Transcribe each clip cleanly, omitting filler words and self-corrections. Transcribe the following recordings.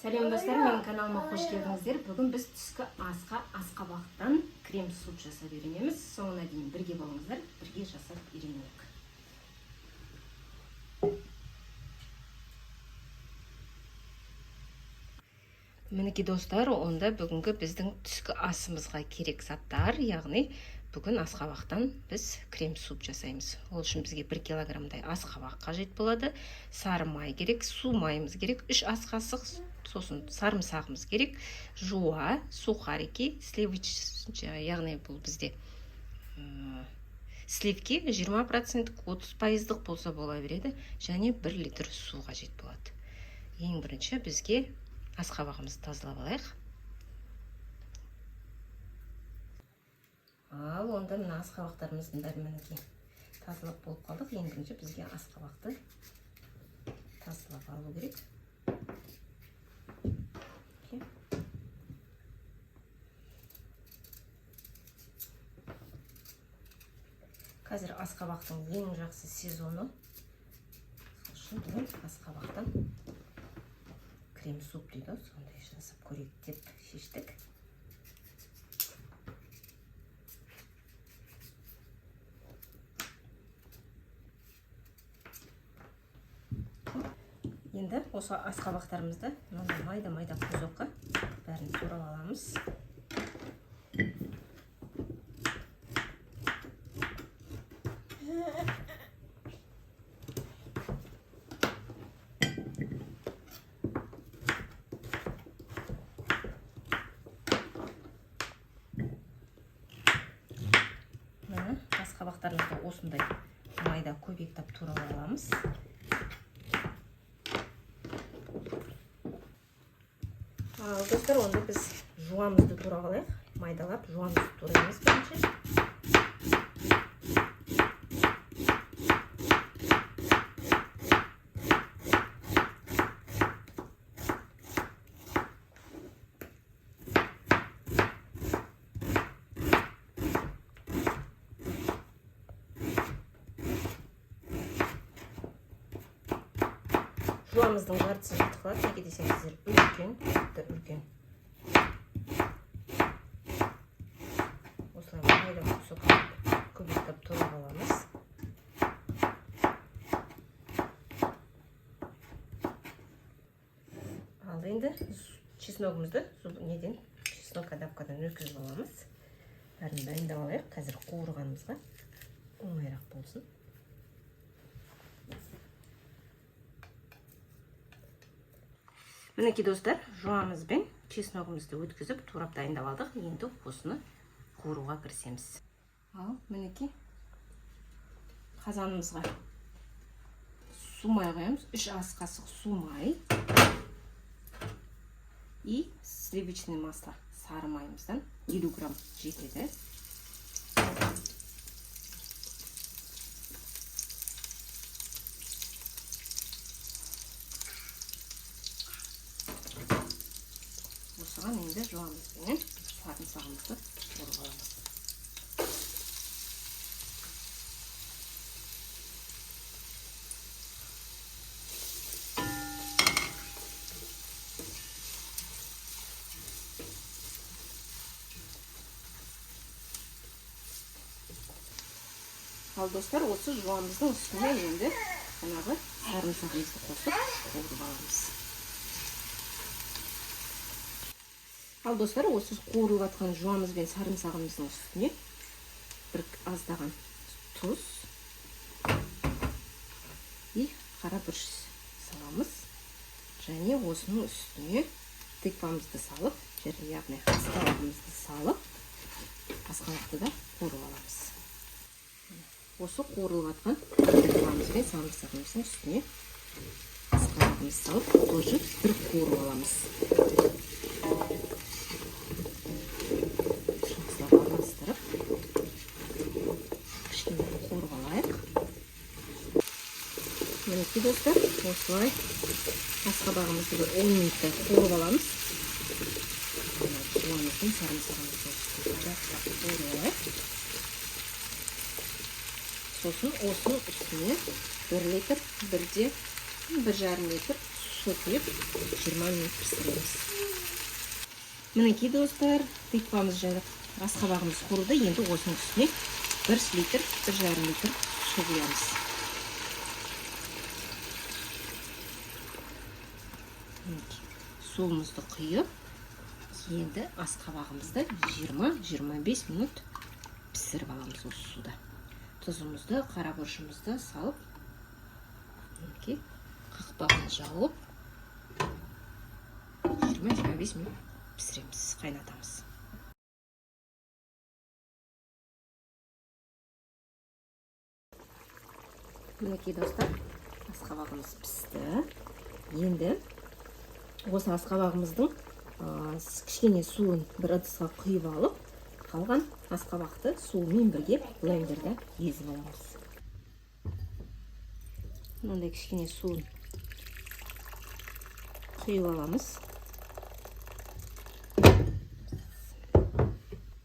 Сәлем, достар, менің каналыма қош келдіңіздер. Бүгін біз түскі асқа асқабақтан крем суп жасап үйренеміз. Соңына дейін бірге болыңыздар, бірге жасап үйренейік. Мінекей, достар, онда бүгінгі біздің түскі асымызға керек заттар, яғни бүгін асқабақтан біз крем суп жасаймыз. Ол үшін бізге 1 килограммдай асқабақ қажет болады, сары май керек, су майымыз керек, 3 ас қасық, сосын сарымсағымыз керек, жуа, сухарики, сливочный, яғни бұл бізде сливки 20%, 30 пайыздық болса бола береді, және 1 литр су қажет болады. Ең бірінші бізге асқабағымызды тазалап алайық. Ал онда мына асқабақтарымыздың бәрін, мінекей, тазалап болып қалдық. Ең бірінші бізге асқабақты тазалап алу керек. Окей. Қазір асқабақтың ең жақсы сезоны, сол үшін бүгін асқабақтан крем суп дейді ғой, сондай жасап көрейік деп шештік. Енді осы асқабақтарымызды мынандай майда майда кусокқа бәрін турап аламыз. Міне, асқабақтарымызды осындай майда көбектеп турап аламыз. Ал, достар, онда біз жуамызды турап алайық. Майдалап жуамызды тураймыз бірінші. Жуамыздың жартысы жетіп қалады, неге десеңіздер, үлкен, тіпті үлкен. Осылай майда кусок көбейтіп турап аламыз. Ал енді чесногымызды неден, чеснокодавкадан өткізіп аламыз. Бәрін дайындап алайық, қазір қуырғанымызға оңайырақ болсын. Мінекей, достар, жуамыз бен чесногымызды өткізіп, турап дайындап алдық. Енді осыны қуыруға кірісеміз. Ал мінекей, қазанымызға су май құямыз. 3 ас қасық су май и сливочный масло, сары майымыздан 50 грамм жетеді. Осыған енді жуамызбенен сарымсағымызды қуырып аламыз. Ал, достар, осы жуамыздың үстіне енді жаңағы сарымсағымызды қосып қуырып аламыз. Ал, достар, осы қуырылып жатқан жуамыз бен сарымсағымыздың үстіне бір аздаған тұз и қара бұрыш саламыз және осының үстіне тыквамызды салып, яғни асқабағымызды салып, асқабақты да қуырып аламыз. Осы қуырылып жатқан тыквамыз бен сарымсағымыздың үстіне асқабағымызды салып, тоже бір қуырып аламыз. Жақсылап араластырып, кішкене қуырып алайық. Мінекей, достар, осылай асқабағымызды бір 10 минуттай қуырып аламыз. Жуамыздың, сарымсағымыздың үстіне жақсылап қуырып алайық. Сосын осының үстіне 1 литр, 1,5 литр Су құйып 20 минут пісіреміз. Мінекей, достар, тыквамыз жайлы, асқабағымыз қуырылды. Енді осының үстіне 1 литр, 1,5 литр су құямыз. Мінекей, суымызды құйып, енді асқабағымызды 20-25 минут пісіріп аламыз осы суда. Тұзымызды, қара бұрышымызды салып, мінекей, қақпағын жауып, 20-25 минут пісіреміз, қайнатамыз. Мінекей, достар, асқабағымыз пісті. Енді осы асқабағымыздың кішкене суын бір ыдысқа құйып алып, қалған асқабақты суымен бірге блендерде езіп аламыз. Мынандай кішкене суын құйып аламыз.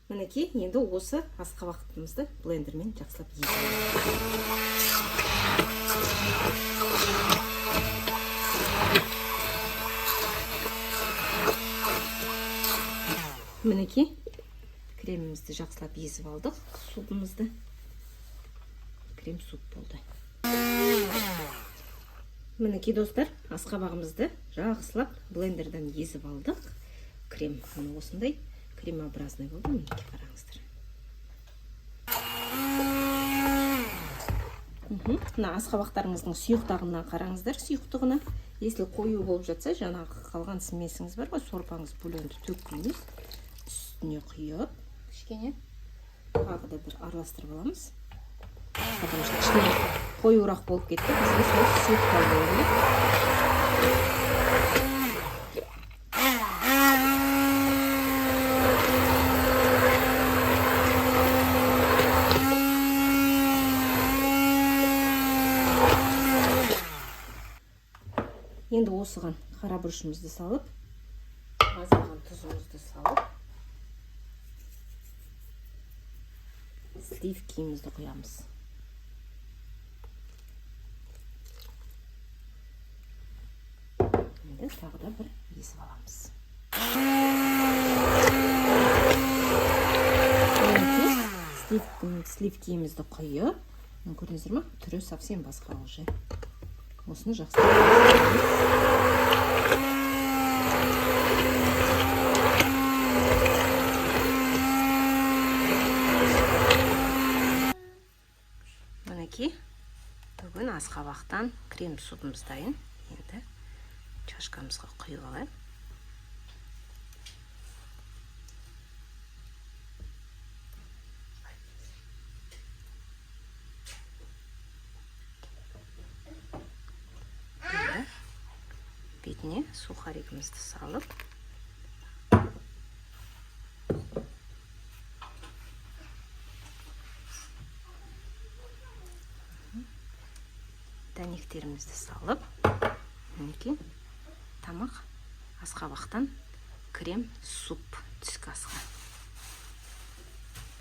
Мінекей, енді осы асқабағымызды блендермен жақсылап езіп аламыз. Мінекей, кремімізді жақсылап езіп алдық, супымызды. Крем суп болды. Мінекей, достар, асқабағымызды жақсылап блендерден езіп алдық. Крем міне осындай кремообразный болды. Мінекей, қараңыздар. Мына асқабақтарыңыздың сұйықтығына қараңыздар, сұйықтығына. Если қою болып жатса, жаңағы қалған смесіңіз бар ғой, сорпаңыз, бульонды төкпейміз. Үстіне құйып, кішкене тағы да бір араластырып аламыз. Потому что кішкене қоюырақ болып кетті, бізге сол сұйықтау болу керек. Енді осыған қара бұрышымызды салып, аздаған тұзымызды салып, сливкимізді құямыз. Енді тағы да бір езіп аламыз. Мінекей, сливкимізді құйып, міне, көрдіңіздер ма, түрі совсем басқа уже. Осыны жақсылап араластырамыз. Мінекей, бүгін асқабақтан крем супымыз дайын. Енді чашкамызға құйып алайық. Енді бетіне сухаригімізді салып, дәнектерімізді салып, мінекей, тамақ асқабақтан крем суп түскі асқа.